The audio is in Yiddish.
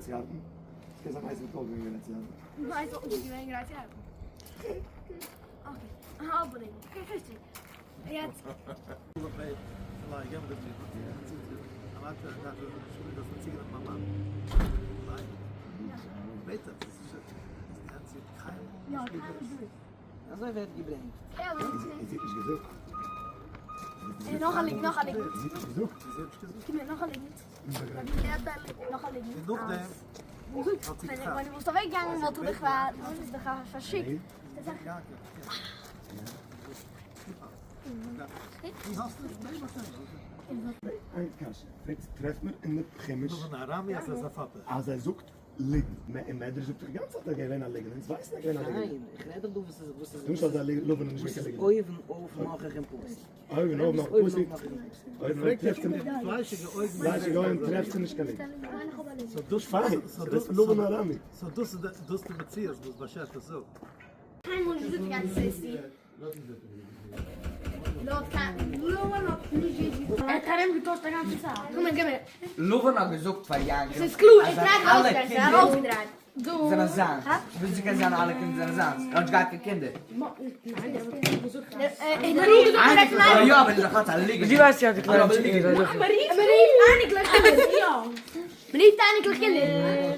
צו ארבעטן. עס קען זיין עשו וואלט אויך געווען גרייט צו ארבעטן. עשו וואלט נישט געווען גרייט צו ארבעטן. Okay, א האלבע ליגנט. Okay, 50. יעצט. אזוי ווערט געברענגט. זי האט נישט געזאגט. נאך א ליגנט, נאך א ליגנט. זי האט נישט געזאגט. גיב מיר נאך א ליגנט. נאך א ליגנט. ווען דו וואלסט אוועקגעגאנגען וואלט איך דיך דיך פארשיקט. איין קשיא, פרעגט טרעפט מען אין די חומש אז ער זאגט ליגנט, אין מדרש זאגט דאך גאנץ אז ער געווען א ליגנער, אונז ווייסן ער געווען א ליגנער. ניין, איך רעד דאך דא וואס איז וואס איז נישט אז לבן איז נישט געווען קיין ליגנער. אויבן אויף נאך אין פסוק. אויבן אויף נאך פסוק. אויבן אויף טרעפט זיך פליישיגע אויגן. פליישיגע אויגן טרעפט זיך נישט קיין ליגנט. So דאס פיין, דאס לבן הארמי. So דאס איז דאס די מציאות וואס באשעפער זאגט. קיינמאל נישט געזאגט די גאנצע סיסי. לבן האט געזאגט פאר יעקב ס'איז קלאר, אז ער זיינע דרייט אלע ארויסגעדרייט, קינדער ארויסגעדרייט. זענען זיינס. וויאזוי קען זיין אלע קינדער זענען זיינס? ער האט נישט געהאט קיין קינדער. יא אבער איז דאך אלץ א ליגנט. ווי ווייסטו אז די קליינטשיגע איז א זכר? מ'רופט אייניקלעך קינדער. מ'רופט אייניקלעך קינדער.